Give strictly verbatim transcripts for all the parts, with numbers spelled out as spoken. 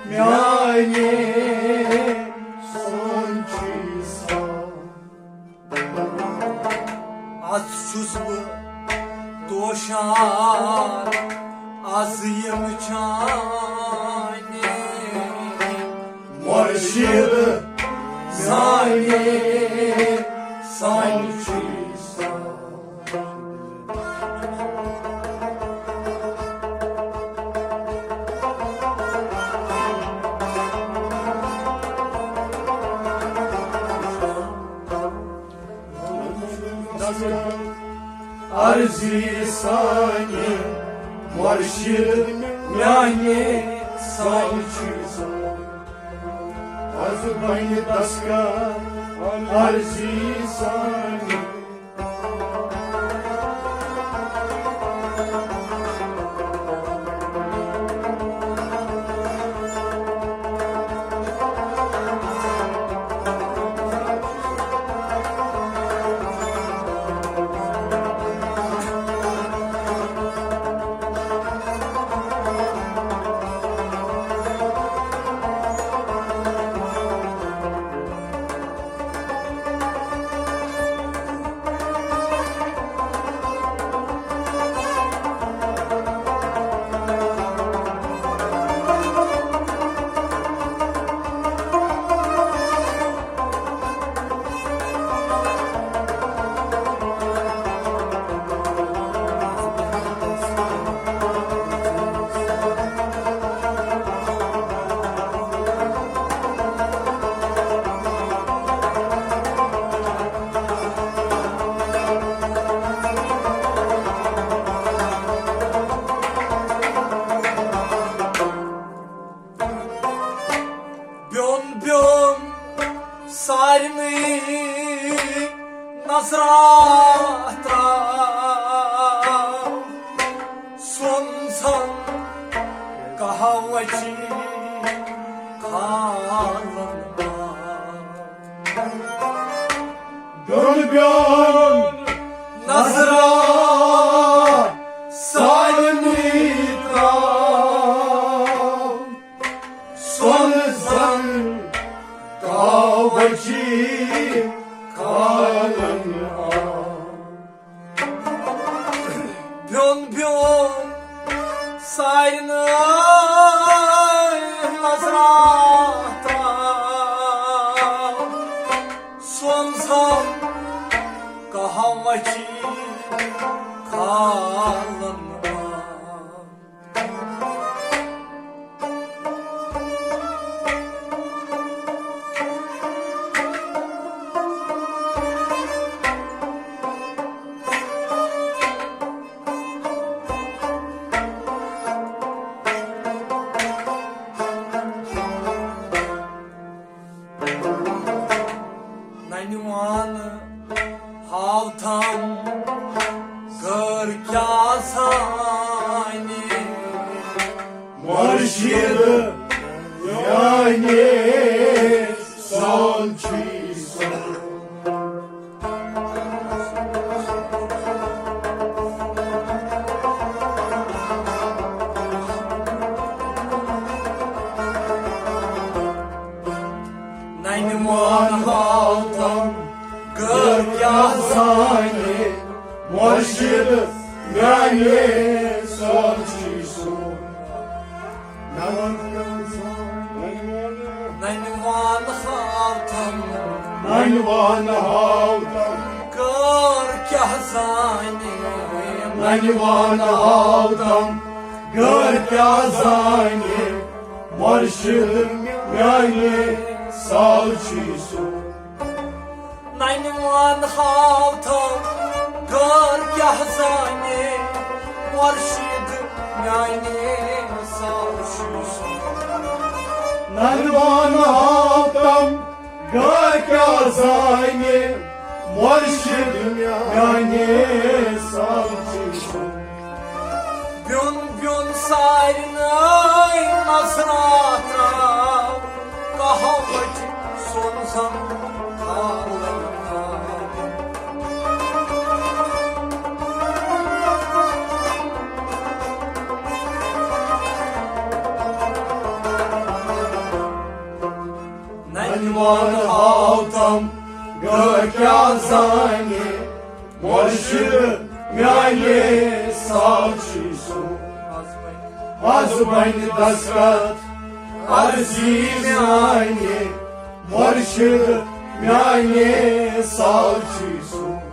میانہِ سونچہِ سان۔ از چھُس بہٕ توشان، از یِم چانہِ مرشد زانہِ سانہِ چیز۔ عرضی سانہِ مرشد میانہِ سانہِ چیز۔ از بنہِ دستگار عرضی سانہِ۔ بیوٚن بیوٚن سارنٕے نظرا تراو، سۄن زن قہوچی کھالن آو۔ بیوٚن بیوٚن نظرا سارنٕے تراو، سۄن زن کاوچی کھالن آو۔ بیوٚن بیوٚن سارنٕے نظرا تراو، سۄن زن کاوچی کھالن آو۔ ننہِ وانہٕ ہاوتھم غٲر کیٛاہ زانہِ۔ مرشد میانہِ سان چھی سان۔ ننہِ وان ہاوتم غٲر کیٛاہ زانہِ، مرشد میانہِ سان چھی سان۔ ننہِ وان ہاوتم، ننہِ وان ہاوتم غٲر کیٛاہ زانہِ، ننہِ وان ہاوتم غٲر کیٛاہ زانہِ، مرشد میانہِ سان چھی سان۔ ننہِ وان ہاوتم غٲر کیٛاہ زانہِ، مرشد میانہِ سان چھی سان۔ ننہِ وان ہاوتم غٲر کیٛاہ زانہِ، مرشد میانہِ سان چھی سان۔ بیوٚن بیوٚن سارنٕے نظرا تراو، کہوچ سۄن زن کھالن آو۔ وَن ہاوتم گٲر کیٛاہ زانہِ، مُرشِد میٛانہِ سالچی سُنٛد۔ از بنہِ دستخط عرضی زانہِ، مُرشِد میٛانہِ سالچی سُنٛد۔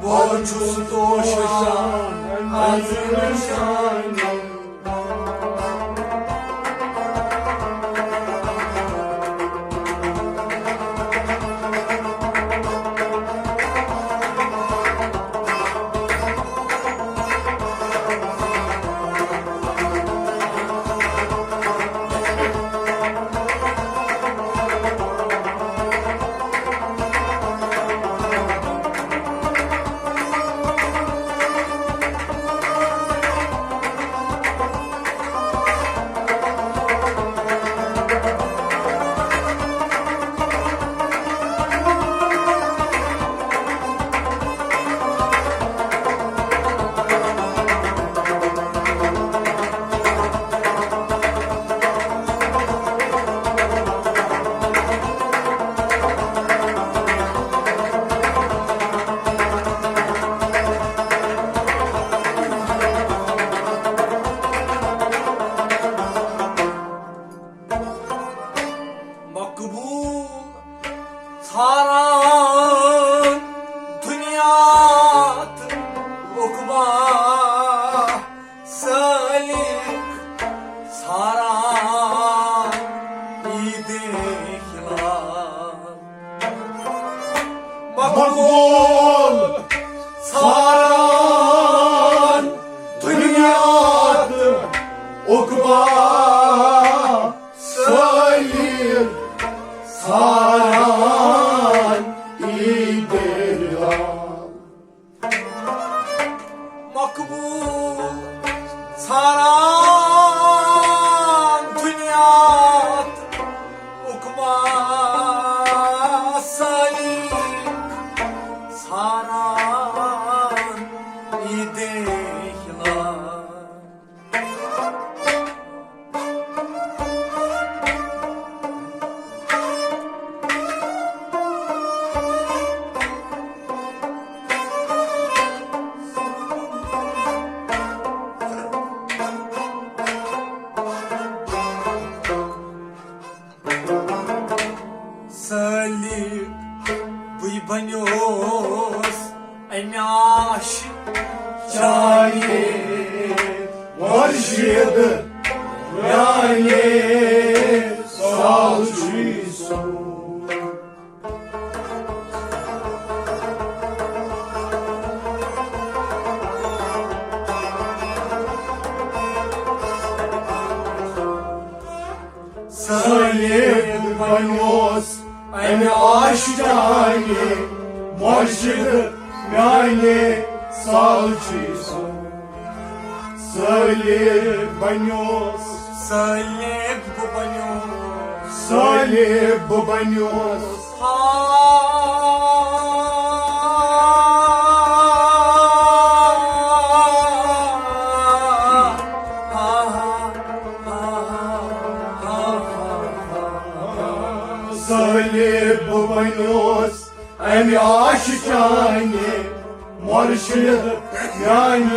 بہٕ چھُس توشان از نِشانہِ۔ مقبول ژھاران دنیا تہٕ عقبا، سالک ژھاران عید ہلال۔ مقبول ژھاران دنیا تہٕ عقبا، سالک ژھاران عید ہلال۔ مقبول ژھاران دنیا تہٕ عقبا، سالک ژھاران عید ہلال۔ سالک بٕے بنیوس امہِ آشہِ چانہِ، مُرشِد میانہِ سالچی سُنٛد۔ سالک بنیوس امہِ آشہِ چانہِ، مُرشِد میانہِ سالچی سُنٛد۔ سالک بنیوس، سالک بہٕ بنیوس، سالک بہٕ بنیوس۔ سالک بہٕ بنیوس امہِ آشہِ چانہِ، مُرشِد میانہِ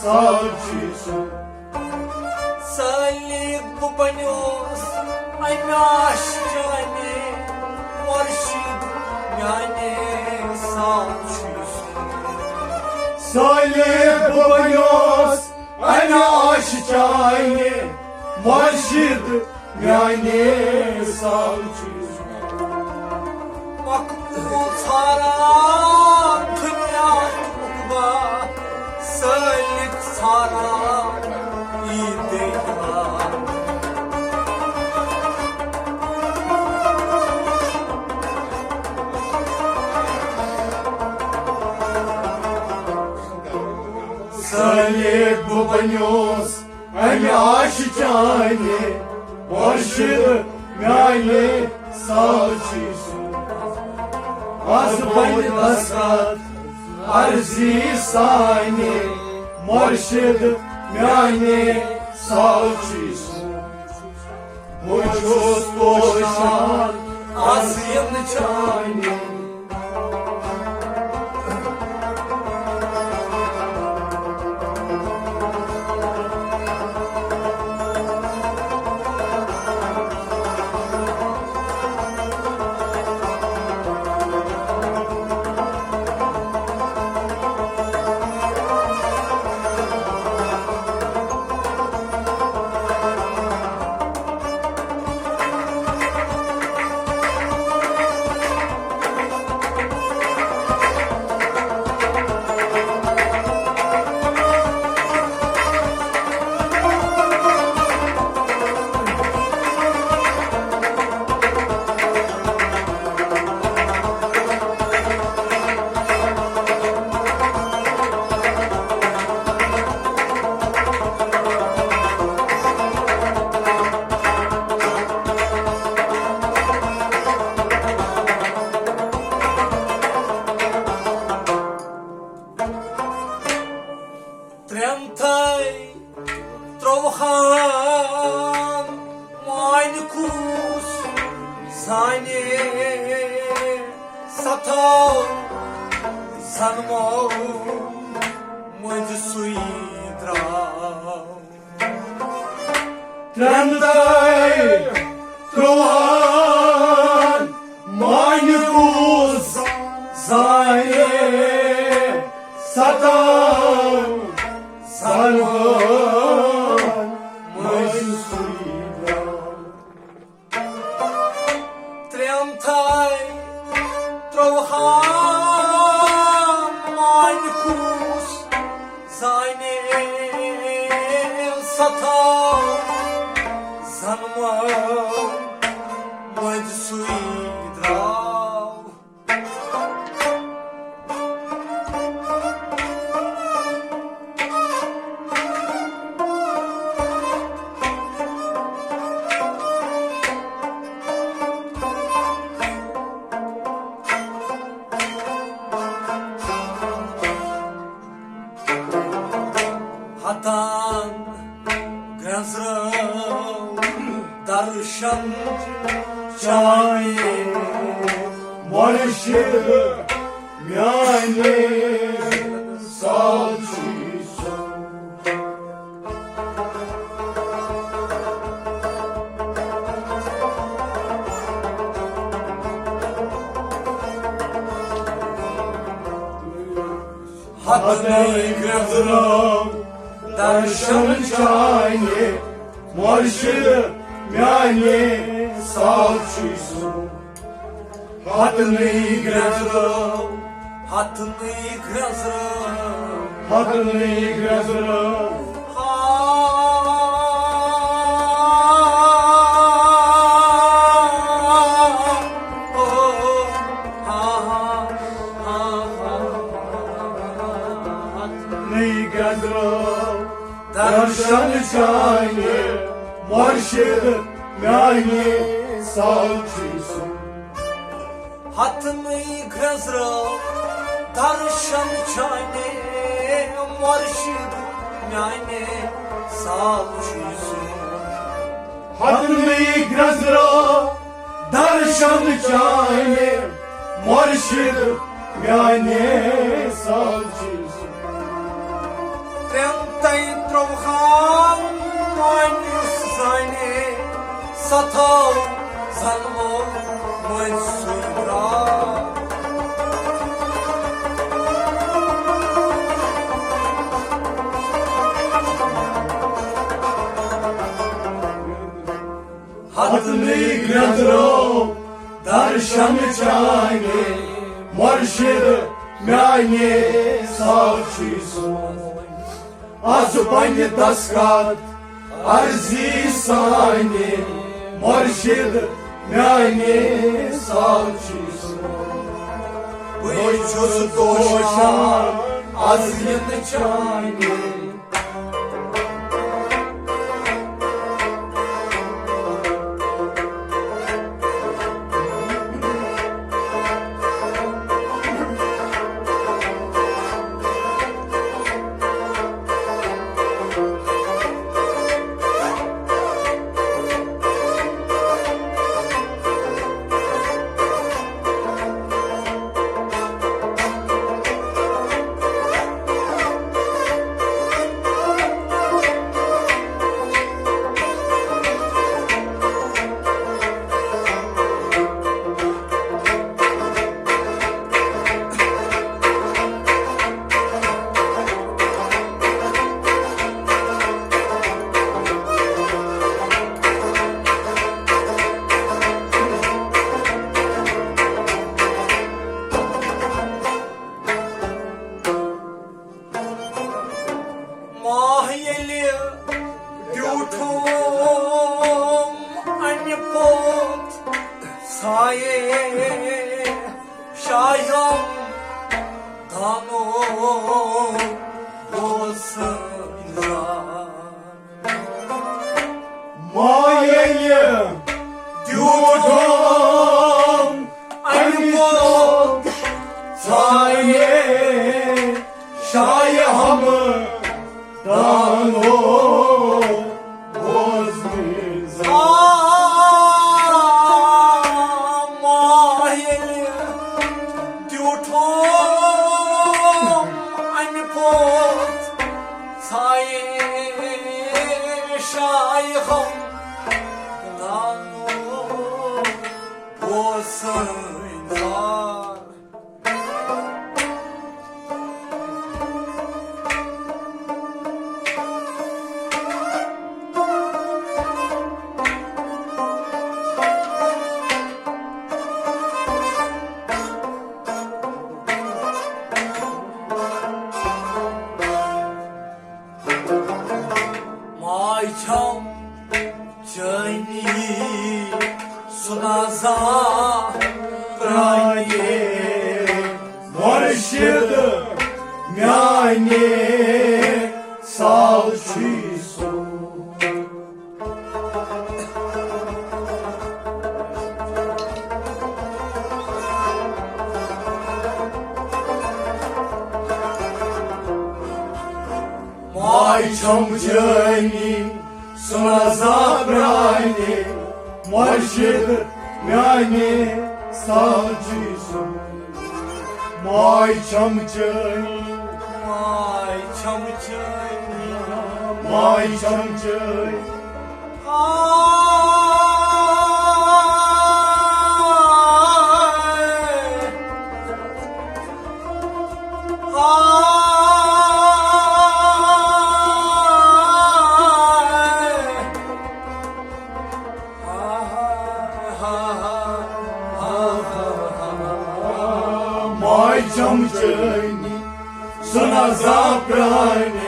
سالچی سُنٛد۔ سالک بہٕ بنیوس امہِ آشہِ چانہِ، مُرشِد میانہِ سالچی سُنٛد۔ سالک بہٕ بنیوس امہِ آشہِ چانہِ، مُرشِد میانہِ سالچی سُنٛد۔ مقبول ژھاران دنیا عقبا، سالک ژھاران عید ہلال۔ سالک بہٕ بنیوس امہِ آشہِ چانہِ، مُرشِد میانہِ سالچی سُنٛد۔ از بنہِ دستخط عرضی سانہِ، مُرشِد میانہِ سالچی سُنٛد۔ بہٕ چھُس توشان سین چانہِ۔ ترٛٮ۪ن تھَے ترٛوہن مانہِ کُس زانہِ، ستھو زنمو مٔنٛزۍ سُے درٛاو۔ ترٛٮ۪ن تھَے ترٛوہن مانہِ کُس زانہِ، ستھو زنمو مٔنٛزۍ سُے درٛاو۔ ترٛٮ۪ن تھَے ترٛوہن مانہِ کُس زانہِ، ستھو زنمو مٔنٛزۍ سُے درٛاو۔ ہتن گرٛزرو درشن چانہِ، مرشد میانہِ سالچی سُنٛد۔ ہتنٕے گرٛزرو درشن چانہِ، مرشد میانہِ سالچی سُنٛد۔ ہتنٕے گرٛزرو، ہتنٕے گرٛزرو، ہتنٕے گرٛزرو۔ نٔے گرٛزرو درشن چانہِ، مرشد میانہِ سالچی سُنٛد۔ ہتنٕے گرٛزرو درشن چانہِ، مرشد میانہِ سالچی سُنٛد۔ ہتنٕے گرٛزرو درشن چانہِ، مرشد میانہِ سالچی سُنٛد۔ ترٛٮ۪ن تھَے ترٛوہن مانہِ یُس زانہِ، ستھو زنمو مٔنٛزۍ سُے درٛاو۔ ہتنٕے گرٛزرو درشن چانہِ، مرشد میانہِ سالچی سُنٛد۔ از بنہِ دستخط عرضی سانہِ، مرشد میانہِ سالچی سُنٛد۔ بہٕ چھُس توشان از یِنہٕ چانہِ۔ سایے شایم دانو اوس انسان۔ ما ییٚلہِ دیُتم اَمہِ پوٚت سایے شایہِ ہم دانو بوزنہِ زان۔ ما ییٚلہِ دیُتم اَمہِ پوٚت سایے شایہِ ہم دانو بوزنہِ زان۔ ماے چھم چٲنی سُنازا پرٛانہِ مُرشِد میٛانہِ سال چھُے سُہ۔ ماے چھم چٲنی سُنازا پرٛانہِ مُرشِد میٛانہِ سال چھُے سُہ۔ ماے چھم چٲنی، ماے چھم چٲنی، ماے چھم چٲنی۔ ماے چھم چٲنی سُنازا پرٛانہِ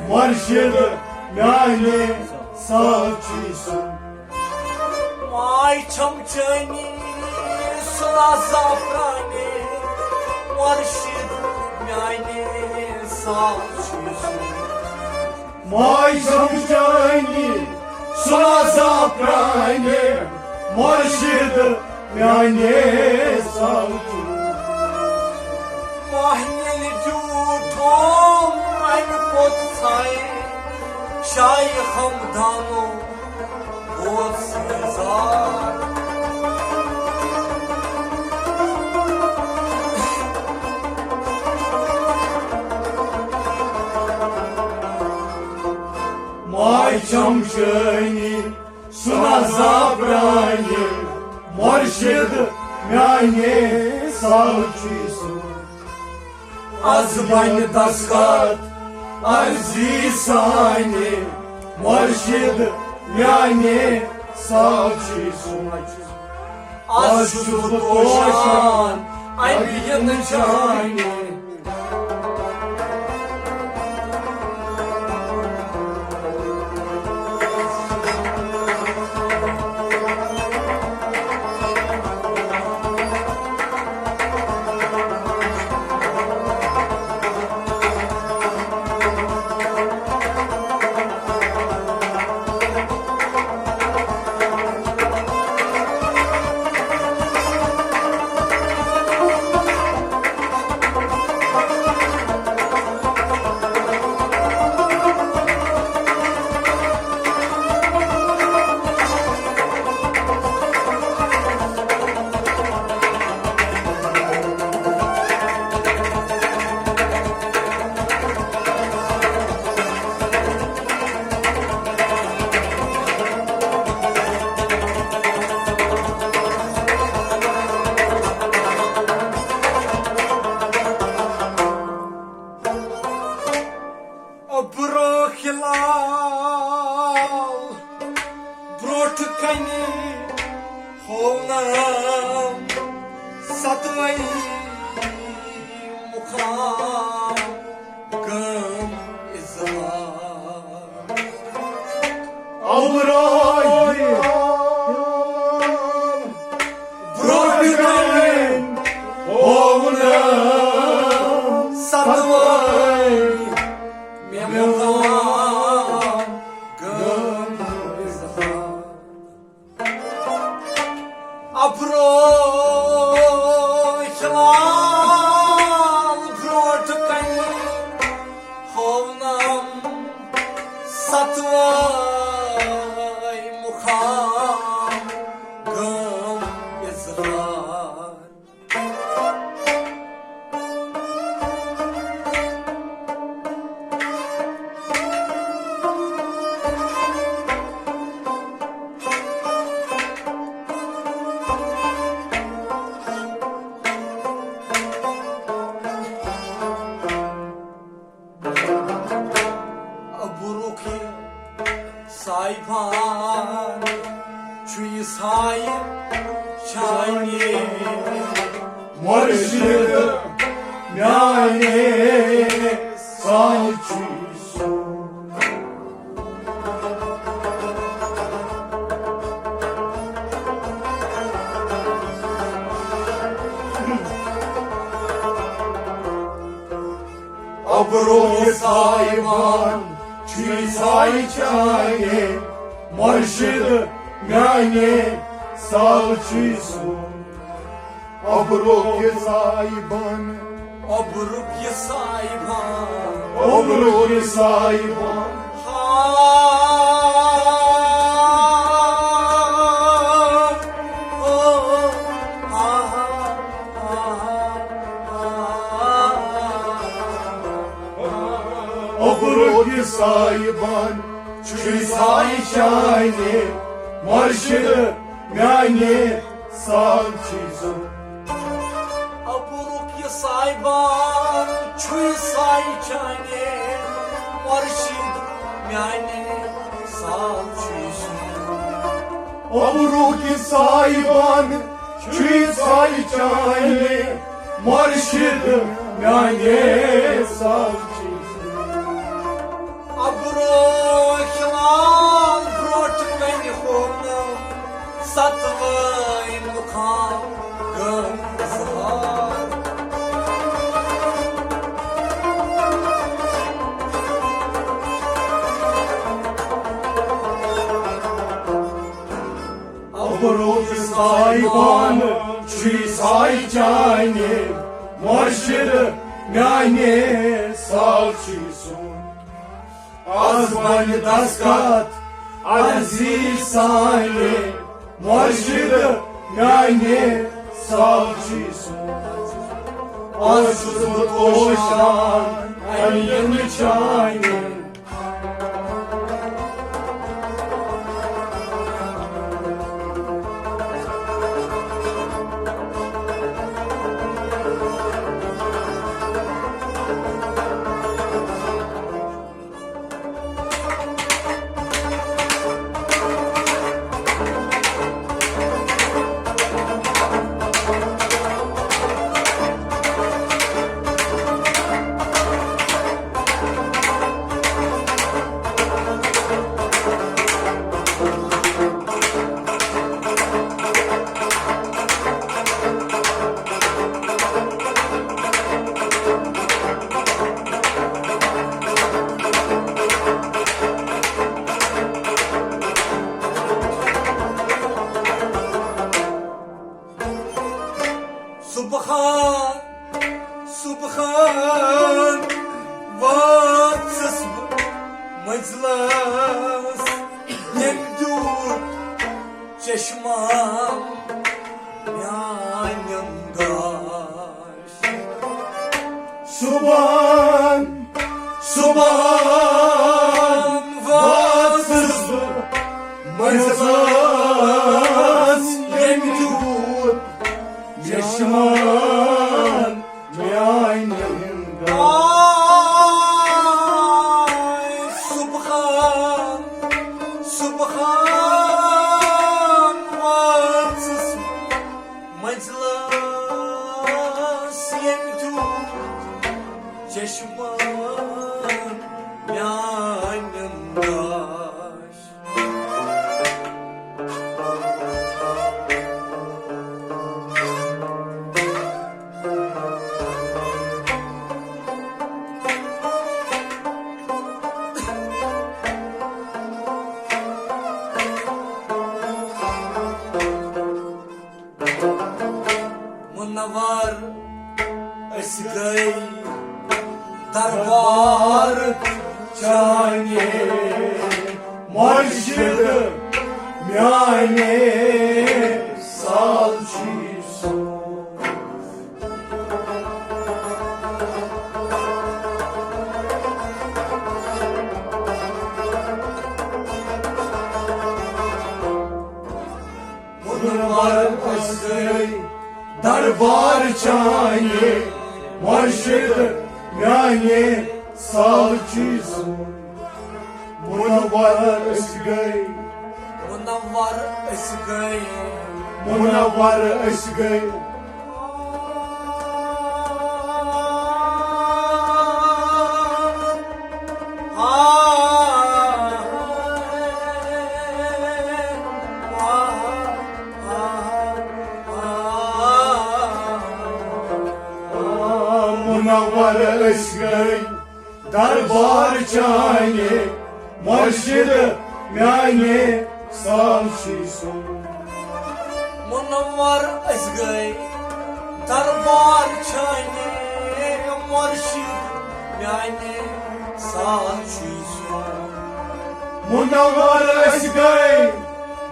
مُرشِد میٛانہِ سال چھُے سُہ۔ ماے چھم چٲنی سُنازا پرٛانہِ مُرشِد میٛانہِ سال چھُے سُہ۔ ماے چھم چٲنی سُنازا پرٛانہِ مُرشِد میٛانہِ سال چھُے۔ ماہ ییٚلہِ دیُتم اَمہِ پوٚت سایہِ شایہِ ہمدانو اوس نظار۔ ماے چھم چٲنی سُنازا پرٛانہِ مُرشِد میٛانہِ سال چھُے سُہ۔ از بنہِ دستخط عرضی سانہِ مُرشِد میٛانہِ سال چھُے سُہ۔ از چھُس بہٕ توشان اَمہِ یِنہٕ چانہِ۔ برونٛہہ لال، برونٛٹھ کنہِ ہوونم ستوے مُقام گام اظہار۔ ابرار خام غم اظہار۔ ابرُک یہِ صاحبان چھُ یہِ سایہِ چانہِ مرشد میانہِ سایہِ چھُ یہِ سُہ۔ ابرُک یہِ صاحبان چھُ یہِ سایہِ چانہِ مرشد میانہِ سایہِ چھُ یہِ سُہ۔ ابرُک یہِ صاحبان، ابرُک یہِ صاحبان، ابرُک یہِ صاحبان۔ ہا، او، آ، آ، آ۔ ابرُک یہِ صاحبان چھُ یہِ سایہِ چانہِ مرشد میانہِ سایہِ چھُ یہِ سُہ۔ ابرُک یہِ صاحبان چھُ یہِ سایہِ چانہِ مرشد میانہِ سایہِ چھُ یہِ سُہ۔ ابرُک یہِ صاحبان چھُ یہِ سایہِ چانہِ مرشد میانہِ سایہِ چھُ یہِ سُہ۔ ابرُک ہلال برٛونٛٹھ کنہِ ہووُن ستوٲے مُقام گٔے اظہار۔ ابرُک یہِ صاحبان چھُ یہِ سایہِ چانہِ مرشد میانہِ سایہِ چھُ یہِ سُہ۔ از بنہِ دستخط عزیز سانہِ مرشد میانہِ سایہِ چھُ یہِ سُہ۔ از چھُس بہٕ کوشان امہِ یِنہٕ چانہِ۔ صبحان، صبحان وٲژٕس بہٕ منزلس، تٔمۍ دیُت چشمہ میانٮ۪ن گاشن۔ صبحن، صبحن وٲژٕس بہٕ منزلس، ییٚمۍ دیُت چشمن میانٮ۪ن گاشن۔ صبحن، صبحن وٲژٕس بہٕ منزلس، ییٚمۍ دیُت چشمن میانٮ۪ن گاشن۔ منور أسۍ گٔے دربار چانہِ مرشد میانہِ سال چھی سون۔ منور أسۍ گٔے دربار چانہِ، مرشد میانہِ سال چھی سون۔ منور أسۍ گٔے۔ منور أسۍ گٔے۔ منور أسۍ گٔے۔ منور أسۍ گٔے دربار چانہِ، مرشد میانہِ سال چھی سون۔ منور أسۍ گٔے دربار چانہِ، مرشد میانہِ سال چھی سون۔ منور أسۍ گٔے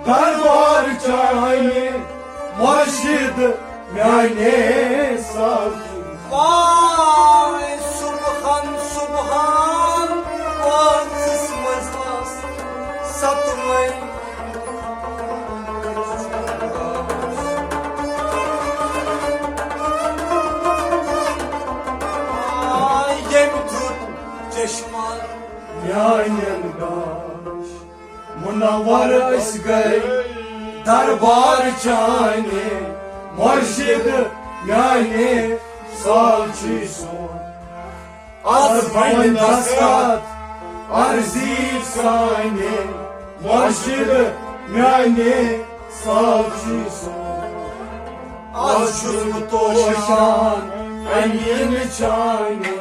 دربار چانہِ، مرشد میانہِ سال۔ واے سبحان سبحان، پانٛژس منٛز آس ستوے۔ آے ییٚمۍ دیُت چشمن میانٮ۪ن گاش۔ منور أسۍ گٔے دربار چانہِ، مرشد میانہِ سال چھی سون۔ از بنہِ دستخط عرضی سانہِ، مرشد میانہِ سال چھی سون۔ از چھُس بہٕ توشان امین چانہِ۔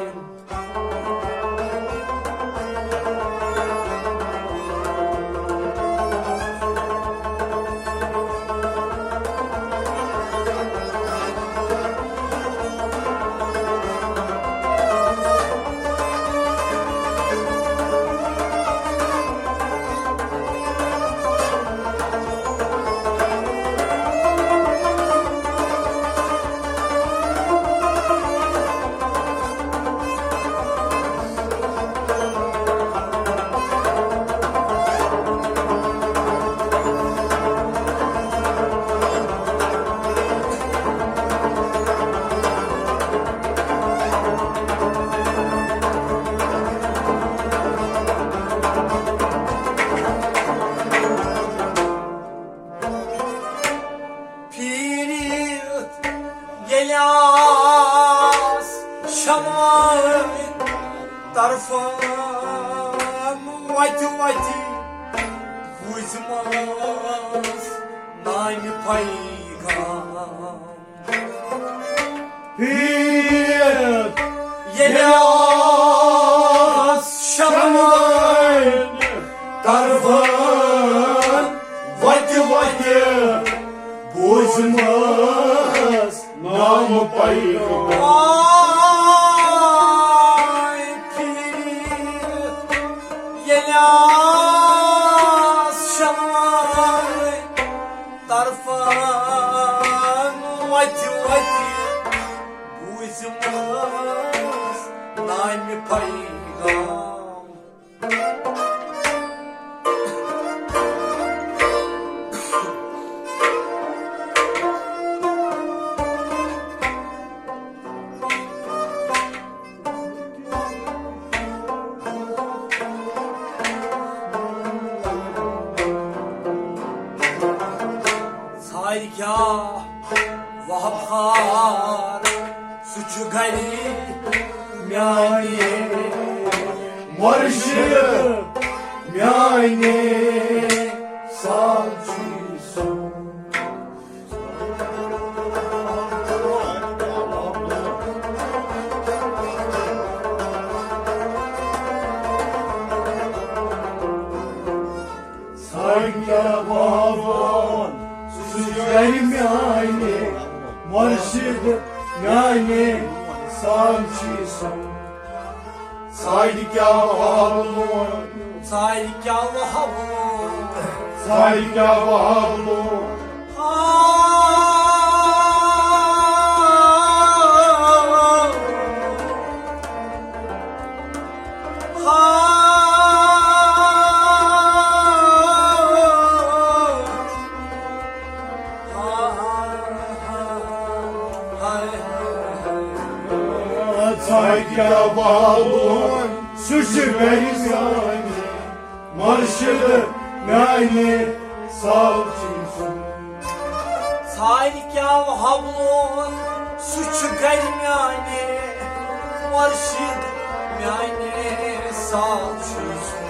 پھیٖرِتھ ییٚلہِ آس شمعٲنۍ طرفن وتہِ وتہِ، بوٗزمس نامہِ پیغام۔ پھیٖرِتھ ییٚلہِ آس شمعٲنۍ طرفن وتہِ وتہِ، بوٗزمس نامہٕ پیغام۔ آے پھیٖرِتھ ییٚلہِ آس شمعٲنۍ طرفن وتہِ وتہِ، بوٗزمس نامہِ پیغام۔ ژھارِ کیٛاہ وفادار، سُہ چھُ گرِ میانہِ مرشد میانہِ سال چھی سون۔ سانہِ کیٛاہ وابان، سُہ چھُ گرِ میانہِ مرشد میانہِ سال چھی سون۔ سانہِ کیٛاہ وابان، سانہِ کیٛاہ وابان، ژھایہِ کیٛاہ وہاو لون۔ ژھایہِ کیٛاہ وہاو لون، سُہ چھُ گرِ میانہِ۔ مرشد میانہِ سال چھُ سُہ۔ ژھایہِ کیٛاہ وہاو لون، سُہ چھُ گرِ میانہِ۔ مرشد میانہِ سال چھُ سُہ۔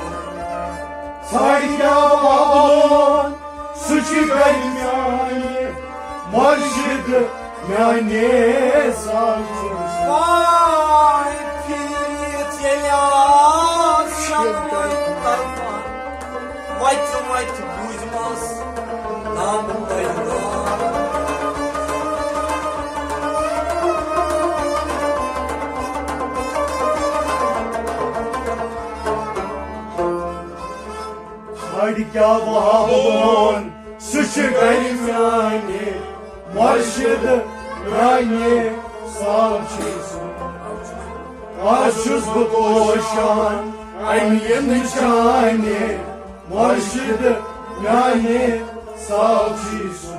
ژھایہِ کیٛاہ وہاو لون، سُہ چھُ گرِ میانہِ۔ مرشد میانہِ سال چھُ سُہ۔ واے پھیٖرِتھ ییٚلہِ آز شمعہِ طرفن وتہِ وتہِ بوٗزمس نام تۄہہِ۔ ژھایہِ کیٛاہ وہاو لون، سُہ چھُ گرِ میانہِ۔ مرشد میانہِ سال چھُ سُہ۔ آز چھُس بہٕ کوشان امہِ یِنہٕ چانہِ۔ مرشد میانہِ سال چھُ سُہ۔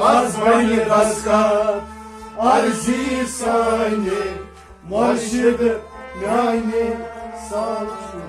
آز بنہِ دستخط عرضی سانہِ۔ مرشد میانہِ سال چھُ۔